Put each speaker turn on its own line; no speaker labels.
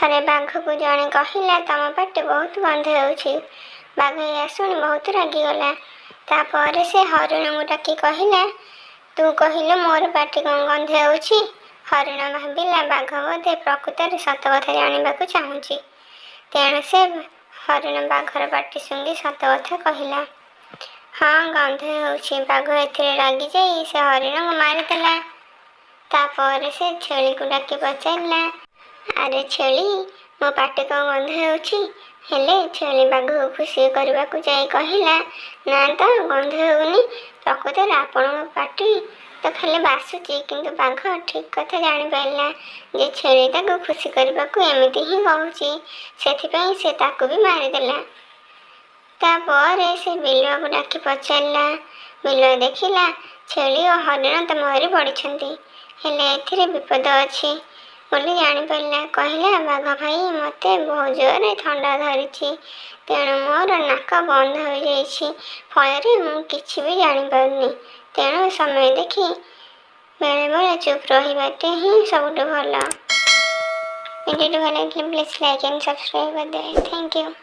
ଥରେ ବାଘକୁ ଜଣେ କହିଲା, "ତମ ପାଟି ବହୁତ ଗନ୍ଧ ହେଉଛି।" ବାଘ ଏହା ଶୁଣି ବହୁତ ରାଗିଗଲା। ତାପରେ ସେ ହରିଣକୁ ଡାକି କହିଲା, "ତୁ କହିଲୁ, ମୋର ପାଟି କ'ଣ ଗନ୍ଧ ହେଉଛି?" ହରିଣ ଭାବିଲା, ବାଘ ବୋଧେ ପ୍ରକୃତରେ ସତ କଥା ଜାଣିବାକୁ ଚାହୁଁଛି। ତେଣୁ ସେ ହରିଣ ବାଘର ପାଟି ଶୁଙ୍ଘି ସତ କଥା କହିଲା, "ହଁ, ଗନ୍ଧ ହେଉଛି।" ବାଘ ଏଥିରେ ରାଗିଯାଇ ସେ ହରିଣକୁ ମାରିଦେଲା। ତାପରେ ସେ ଛେଳିକୁ ଡାକି ପଚାରିଲା, "ଆରେ ଛେଳି, ମୋ ପାଟି କ'ଣ ଗନ୍ଧ ହେଉଛି?" ହେଲେ ଛେଳି ବାଘକୁ ଖୁସି କରିବାକୁ ଯାଇ କହିଲା, "ନା ତ, ଗନ୍ଧ ହେଉନି। ପ୍ରକୃତରେ ଆପଣଙ୍କ ପାଟି ତ ଖାଲି ବାସୁଛି।" କିନ୍ତୁ ବାଘ ଠିକ୍ କଥା ଜାଣିପାରିଲା ଯେ ଛେଳି ତାକୁ ଖୁସି କରିବାକୁ ଏମିତି ହିଁ କହୁଛି। ସେଥିପାଇଁ ସେ ତାକୁ ବି ମାରିଦେଲା। ତାପରେ ସେ ବିଲୁଆକୁ ଡାକି ପଚାରିଲା। ବିଲୁଆ ଦେଖିଲା, ଛେଳି ଓ ହରିଣ ତା ମୁହଁରେ ପଡ଼ିଛନ୍ତି। ହେଲେ ଏଥିରେ ବିପଦ ଅଛି ବୋଲି ଜାଣିପାରିଲା। କହିଲା, "ବାଘ ଭାଇ, ମୋତେ ବହୁତ ଜୋରରେ ଥଣ୍ଡା ଧରିଛି। ତେଣୁ ମୋର ନାକ ବନ୍ଦ ହୋଇଯାଇଛି। ଫଳରେ ମୁଁ କିଛି ବି ଜାଣିପାରୁନି। ତେଣୁ ସମୟ ଦେଖି ବେଳେବେଳେ ଚୁପ୍ ରହିବାଟା ହିଁ ସବୁଠୁ ଭଲ।" ଭିଡ଼ିଓଟି ଭଲ ଲାଗିଲେ ପ୍ଲିଜ୍ ଲାଇକ୍ ଆଣ୍ଡ ସବସ୍କ୍ରାଇବ୍ କରିଦେବେ। Thank you.